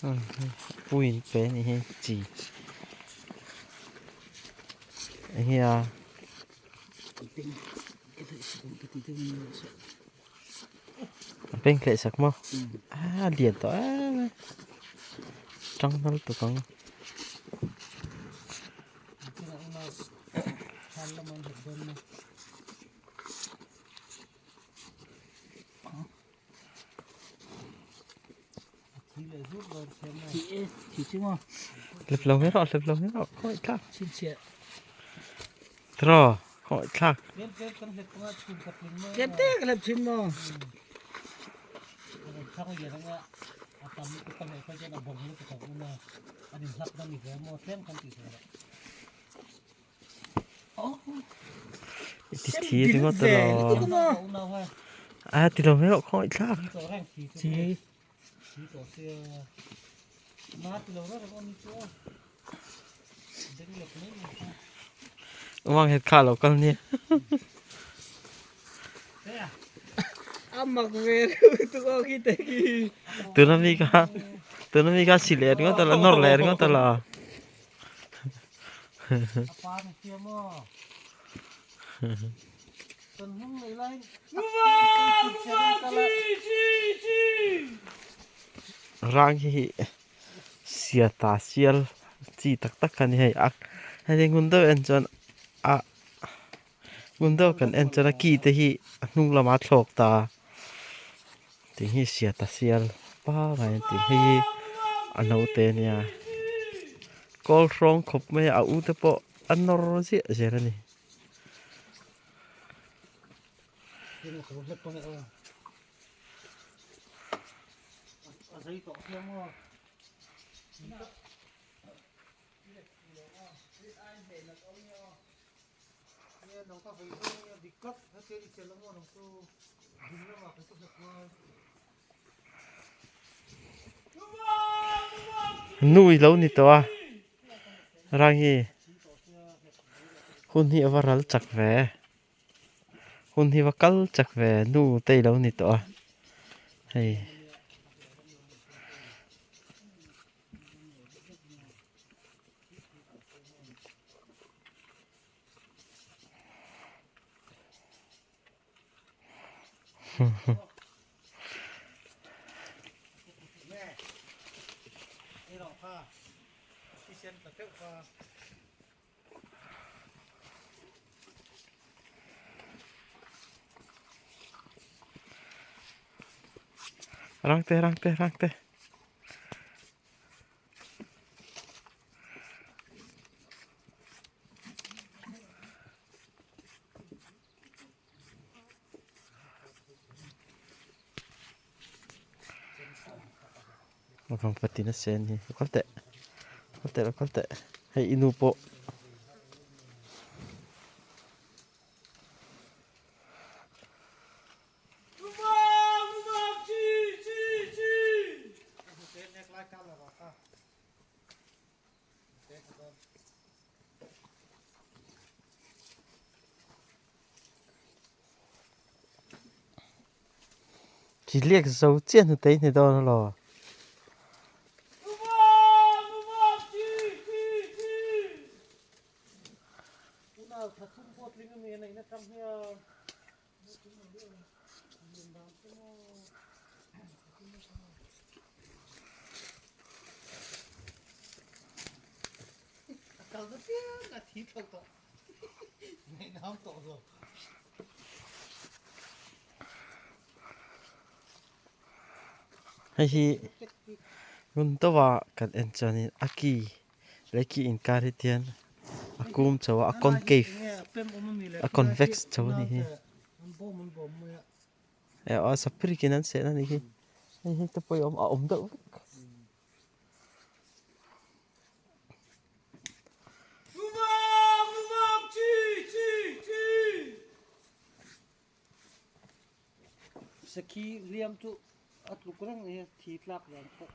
Puin pe ni hi chi enge a. A peng thleh sak maw a lian tawh em a tang nal tuk ang. Hlep lo mai rawh hlep lo mai rawh khawi thlak tiraw khawi thlak I ti thi ringawt elaw a ti lo mai rawh khawi thlak Uang het kha lo kal nia. Tuna mi kha tuna mi kha si leh ringawt elaw nawr leh ringawt elaw. Rang hi sia ta sial chi tak tak a ni hei a hei ngun deuh en chuan a ngun deuh kan en chuan a ki te hi a hnung lamah a thlawk ta tih hi sia ta sial pangai an ti hei hi a naute a nia kawl hrawng khawp mai a a u te pawh a nawr ziah zel a ni. Nui lo ni tawh a rang hi hun hi a va ral chak ve hun hi va kal chak ve nu te i lo ni tawh a hei. Rang te rang te rang te. Vang patin a sen hi kal teh kal teh kal teh hei i nu pawh. Chi liak zo chiah hnu te ni dawn elaw. Hei hi ngun deuha kan en chuanin a ki leh ki inkar hi tian a kum chho a a concave a convex chho a ni hi eh aw saprik in an seh na a ni hi hei hi te pawh hi a awm deuh vek. Sakhi hliam chu a tluk reng a thi tlak dan pawh.